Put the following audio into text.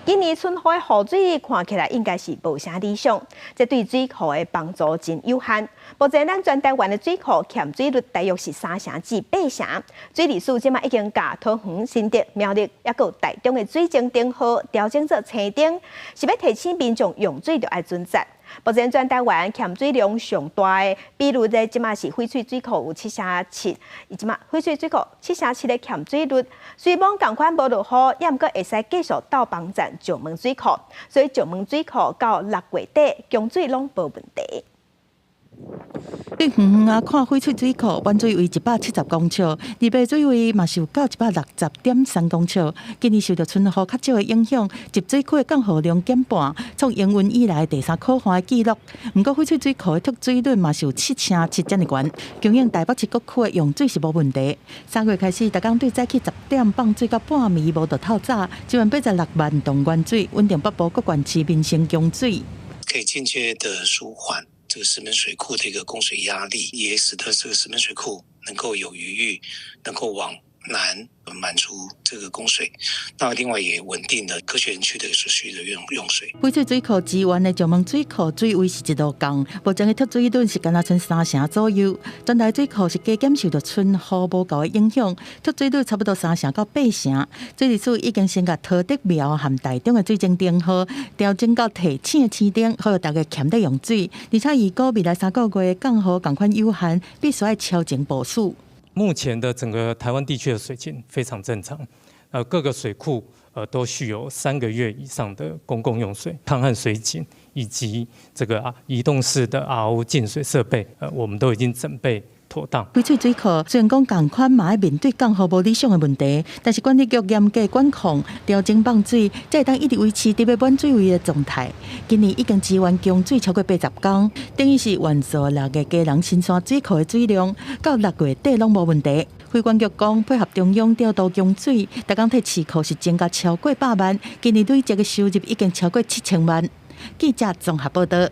今年春雨的雨水看起來應該是無啥理想，這對水庫的幫助真有限。目前咱全台灣的水庫欠水率大約是3成至8成，水利署這馬已經共桃園、新竹、苗栗，抑閣有台中的水情燈號調整做青燈，是欲提醒民眾用水著愛存節。目前全台灣欠水量上大的，比如咧，這馬是翡翠水庫有7成7，伊這馬翡翠水庫七成七的欠水率，雖罔仝款無落雨，猶毋過會使繼續鬥幫贊石門水庫，所以石門水庫到6月底供水攏無問題。對遠遠仔看翡翠水庫滿水位170公尺，二八水位嘛是有到160.3公尺。今年受著春雨較少的影響，集水區的降雨量減半，創營運以來第三可看的紀錄。毋過翡翠水庫的蓄水率嘛是有七成七遮爾懸，供應台北市各區的用水是無問題。3月開始，逐工對早起10點放水到半暝無就透早，1萬86萬噸原水，穩定北部各縣市民生供水。可以間接的舒緩這個石門水庫的一個供水壓力，也使得這個石門水庫能夠有餘裕，能夠往南滿足這個供水。那另外也穩定了科學園區的所需的用水。翡翠水庫支援的石門水庫水位是一路降，目前的蓄水率是干焦賰三成左右。全台水庫是加減受著春雨無夠的影響，蓄水率差不多三成到八成。水利署已經先共桃竹苗和台中的水情燈號調整到提醒的青燈，呼籲大家儉咧用水。而且預估未來3個月降雨仝款有限，必須愛超前部署。目前的整個台灣地區的水情非常正常，各個水庫都蓄有3個月以上的公共用水、抗旱水井以及這個移動式的 RO 淨水設備，我們都已經準備妥當。翡翠水庫雖然講仝款嘛愛面對降雨無理想的問題，但是管理局嚴格管控、調整放水，才會當一直維持佇欲滿水位的狀態。今年已經支援供水超過80工，等於是援助6月基隆新山水庫的水量，到6月底攏無問題。水管局講配合中央調度供水，逐工替市庫是增加超過100萬，今年累計的收入已經超過7000萬。記者綜合報道。